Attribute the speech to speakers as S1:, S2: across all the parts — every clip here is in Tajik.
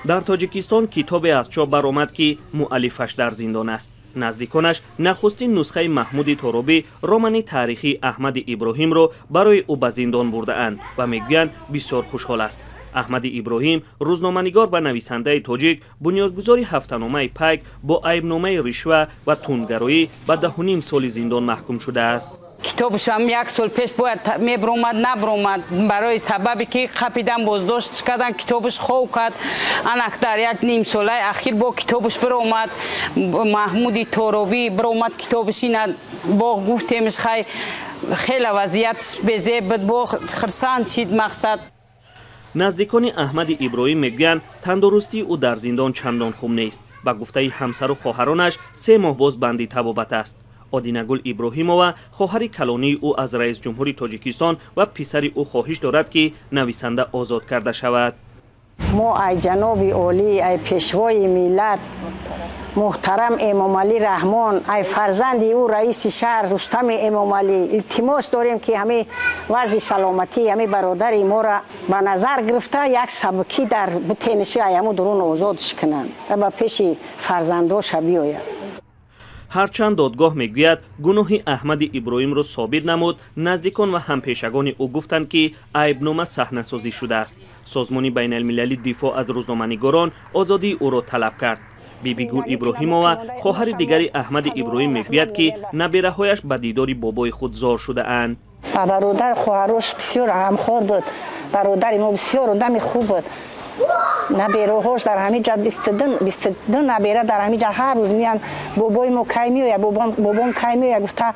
S1: Дар Тоҷикистон китобе аз чоп баромад, ки муаллифаш дар зиндон аст. Наздиконаш нахустин нусхаи Маҳмуди Торобӣ, романи таърихии Аҳмади Иброҳимро барои ӯ ба зиндон бурдаанд ва мегӯянд, бисёр хушҳол аст. Аҳмади Иброҳим, рӯзноманигор ва нависандаи тоҷик, бунёдгузори ҳафтаномаи «Пайк», бо айбномаи ришва ва тундгароӣ ба 10,5 соли зиндон маҳкум шудааст.
S2: Китобашам як сол пеш бояд мебиромад, набиромад, барои сабабе ки қапидан, боздошт кардан, китобаш хов кард. Анак дар як нимсолаи ахир бо китобаш биромад, Маҳмуди Торобӣ биромад китобаш. Ина бо гуфтемш, хай, хеле вазъият безеб буд, бо хирсанд шид мақсад.
S1: Наздикони Аҳмади Иброҳим мегӯянд, тандурустии ӯ дар зиндон чандон хуб нест. Ба гуфтаи ҳамсару хоҳаронаш, 3 моҳ боз банди табобат аст. Одинагул Иброҳимова, хоҳари калонии ӯ, аз раисҷумҳури Тоҷикистон ва писари ӯ хоҳиш дорад, ки нависанда озод карда шавад.
S3: Мо ай ҷаноби олӣ, ай пешвои миллат муҳтарам Эмомалӣ Раҳмон, ай фарзанди ӯ, раиси шаҳр Рустами Эмомалӣ, илтимос дорем, ки ҳамин вазъи саломатии ҳамин бародари моро ба назар гирифта, як сабукӣ дар битениши, ай ҳамун дурун озодш кунанд ва ба пеши фарзандоша биёяд.
S1: Ҳарчанд додгоҳ мегӯяд, гуноҳи Аҳмади Иброҳимро собит намуд, наздикон ва ҳампешагони ӯ гуфтанд, ки айбнома саҳнасозӣ шудааст. Созмони байналмилалии дифоъ аз рӯзноманигорон озодии ӯро талаб кард. Бибигул Иброҳимова, хоҳари дигари Аҳмади Иброҳим, мегӯяд, ки набераҳояш ба дидори бобои худ зор шудаанд.
S4: Ба бародар, хоҳарош бисёр ғамхор буд. Бародари мо бисёр одами хуб буд. Набераҳош дар ҳамин ҷа, 22 набера дар ҳамин ҷа ҳар рӯз меянд, бобои мо кай меояд, бобом кай меояд гуфта,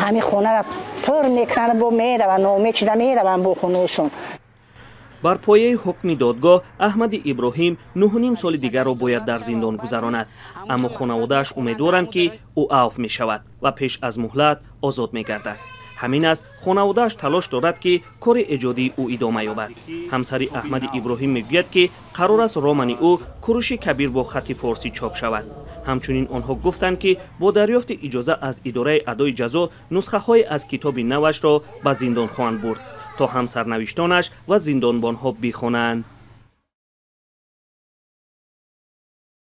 S4: ҳамин хонаро пур мекунанд, бо мераванд, ноумед шуда мераванд бо хонаошон.
S1: Бар пояи ҳукми додгоҳ Аҳмади Иброҳим 9,5 соли дигарро бояд дар зиндон гузаронад, аммо хонаводааш умедворанд, ки ӯ авф мешавад ва пеш аз муҳлат озод мегардад. Ҳамин аст, хонаводааш талош дорад, ки кори эҷодии ӯ идома ёбад. Ҳамсари Аҳмади Иброҳим мегӯяд, ки қарор аст романи ӯ «Куруши Кабир» бо хати форсӣ чоп шавад. Ҳамчунин онҳо гуфтанд, ки бо дарёфти иҷоза аз идораи адои ҷазо нусхаҳое аз китоби навашро ба зиндон хоҳанд бурд, то ҳамсарнавиштонаш ва зиндонбонҳо бихонанд.